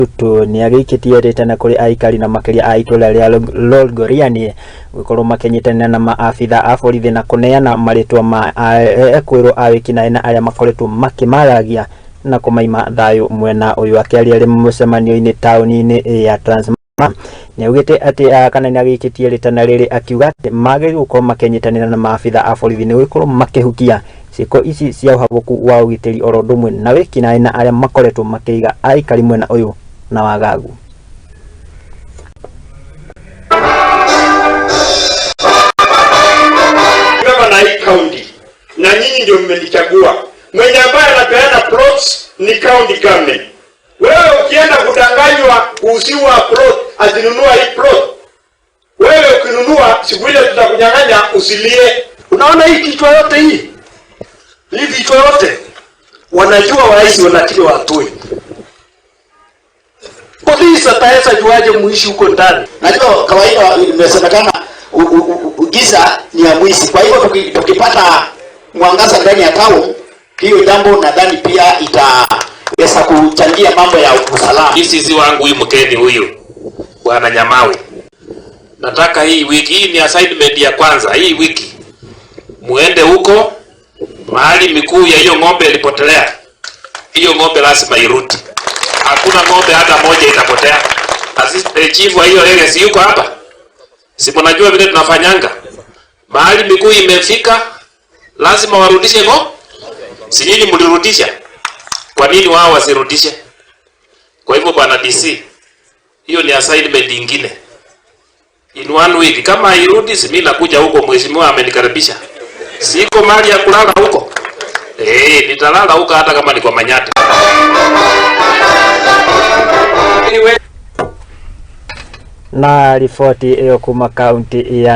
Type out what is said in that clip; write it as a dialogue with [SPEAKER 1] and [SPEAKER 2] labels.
[SPEAKER 1] Ruto nĩ agĩikĩtie rĩtana kũrĩ aikari na makĩria a itũra rĩa Lolgorian gũkorwo makĩnyitanĩra na maabitha a borithi na kũneana marĩtwa ma ekwĩrwo a wĩkinaĩ na arĩa makoretwo makĩmaragia na kũmaima thayũ mwena ũyũ. Akĩaria rĩ mũcemanio-inĩ taũni-inĩ ya Transmara, nĩ augĩte atĩ kana nĩ agĩikĩtie rĩtana rĩrĩ akiuga atĩ magĩrĩirwo gũkorwo makĩnyitanĩra na maabitha a borithi nĩ gũkorwo makĩhukia ciĩko ici cia ũhagũku wa ũgitĩri oro ũndũ ũmwe na wĩkinaĩ na arĩa makoretwo makĩiga aikari mwena ũyũ na wagagu.
[SPEAKER 2] Gavana hii county na nyinyi ndio mmenichagua. Mwenye ambaye anapeana plots ni county government. Wewe ukienda kudanganywa kuuziwa plot, azinunua hii plot, wewe ukinunua siku ile tutakunyang'anya, usilie.
[SPEAKER 3] Unaona hii kichwa yote hii, hii vichwa yote wanajua waizi wanataka watoe. Polisi ataweza juaje muishi huko ndani?
[SPEAKER 4] Najua kawaida imesemekana giza ni ya mwizi. Kwa hivyo tukipata mwangaza ndani ya town, hiyo jambo nadhani pia itaweza kuchangia mambo ya usalama.
[SPEAKER 5] DCC wangu huyu mkeni huyu Bwana Nyamawi, nataka hii wiki hii ni assignment ya kwanza. Hii wiki muende huko mahali mikuu ya hiyo ng'ombe ilipotelea. Hiyo ng'ombe lazima irudi. Hakuna ng'ombe hata moja itapotea. Assistant chief wa hiyo area si yuko hapa? Si mnajua vile tunafanyanga? Mahali mikuu imefika lazima warudishe ngo? Si nyinyi mlirudisha? Kwa nini wao wasirudishe? Kwa hivyo bwana DC, hiyo ni assignment ingine. In one week kama hairudi, si mimi nakuja huko, mheshimiwa amenikaribisha. Siko mahali ya kulala huko. Nitalala huko hata kama ni kwa manyata.
[SPEAKER 1] Na riboti ĩyo kuma kaunti ya